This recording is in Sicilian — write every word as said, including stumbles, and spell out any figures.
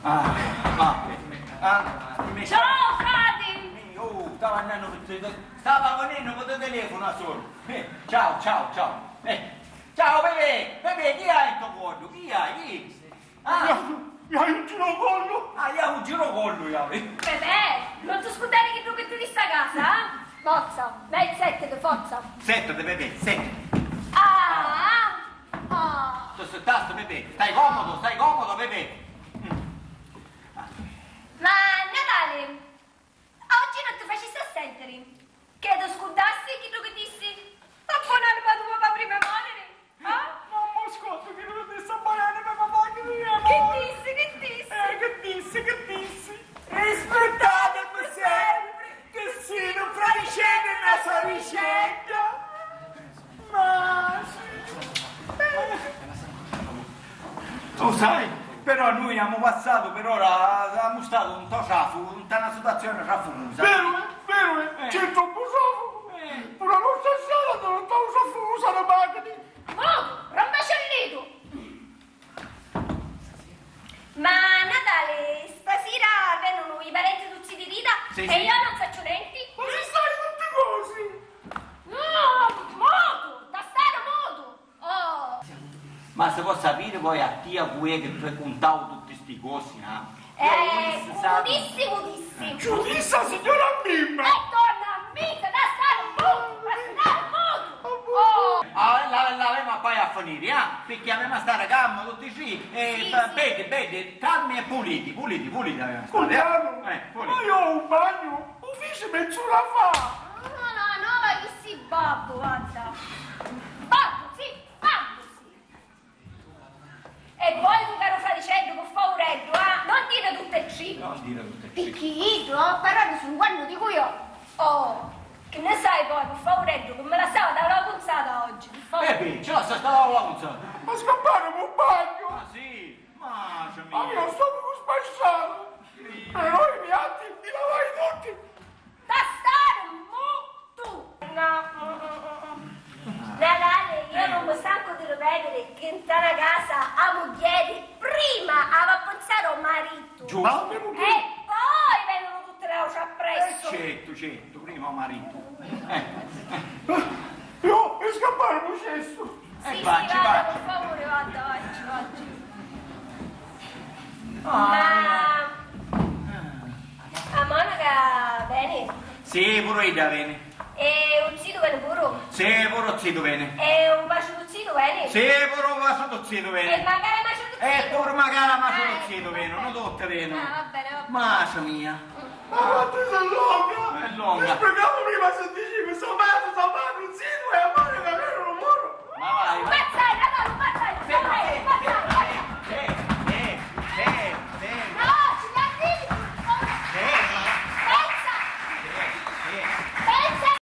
Ah, ah, ah, mi Ciao, frati! Oh, stava andando, stava venendo con il telefono solo. Eh, ciao, ciao, ciao. Eh, ciao, Pepe, Pepe, chi hai in to cuordu? Chi hai? Chi? Ah. Io, io un girocollo. Ah, io un girocollo, io. Pepe, non ti scordare chi tu metti di sta casa, eh? Forza, dai, settete, forza. Settete, Pepe, settete. Ah, ah. Tu stai, stai, Pepe, stai comodo, stai comodo, Pepe. Mm. Ma Natale, oggi non ti facissi a sentiri. Che ti scurdassi chiddu chi dissi? A buon'anima tu papà prima moriri? Ah? Non mi scordu chiddu chi dissi a buon'anima papà chi prima moriri. Chi dissi, chi dissi? Eh, chi dissi, chi dissi? Rispettatemi sempre, che sinu fra i cedri e na soricedda. Ma sì. Lo sai, però nui avemu passatu per ora, avemu statu nto trafficu, nta na situazione trafficusa. Veru è, veru è, c'è troppu trafficu. Puru la nostra strada nta un trafficusa di macchini. Modu, rambacellitu! Ma Natale, stasira venunu i parenti tutti di Rita. Sì, e sì. Io non sacciu nenti. Ma si sai tutti cosi! No, mutu, da stare mutu! Oh! Ma si può sapere poi a tia cu è che ti cuntau tutti sti cosi, ah? Eh, cu dissi, cu dissi. Cu dissi a signora Bimba! E torna a misa, da stare mutu, da stare mutu! Oh! Ah, la, l'avemu a fai a finire, ah? Perché avemu a stare calmi tutti e tre, e sì, sì. Beddi, beddi, calmi e puliti, puliti, puliti avemu a stare, eh? Cumpagnu, eh, puliti. Ma io un bagnu u fici mezz'ura fa! No, no, no, ma chi si babbu, guarda! Babbu, sì, babbu, sì! E voi, tu caru fradiceddu, pi faureddu, ah, non dite tutte e tri. Non dire tutte e tri. Picchì iddu, oh, però mi sun guarnuti cu io. Oh, che ne sai poi, pi faureddu, che mi lassava da la punzata oggi, pi faureddu. Eh, beh, ci lassa stare la punzata. Ma scappare, mu bagno. Ah, sì? Ma, mia. Ma io sto cu sbasciato. Sì. E noi piatti, li lavai tutti. Da stare mutu! No. Natale, io non mi stanco di ripetere che in tana casa a mugghieri prima ava a pensare al marito. Giusto. E poi vengono tutte le altre appresso. Eh, certo, certo, prima al marito. Eh, eh. Io, io scappare, mu cestu. Sì, sì, vada, per favore, vada, vada, vada. Ah. Ma a monaca veni? Sì, puru idda veni. E u zitu veni puru? Sì, puru u zitu veni. E u maciu du zitu veni? Sì, puru u maciu du zitu veni. E macari a maciu du zitu? E puru macari a maciu du zitu veni, non tutti veni. Ah, va bene, va bene. Macia mia. Ma quantu è longa! È longa. Ti spiegavo prima se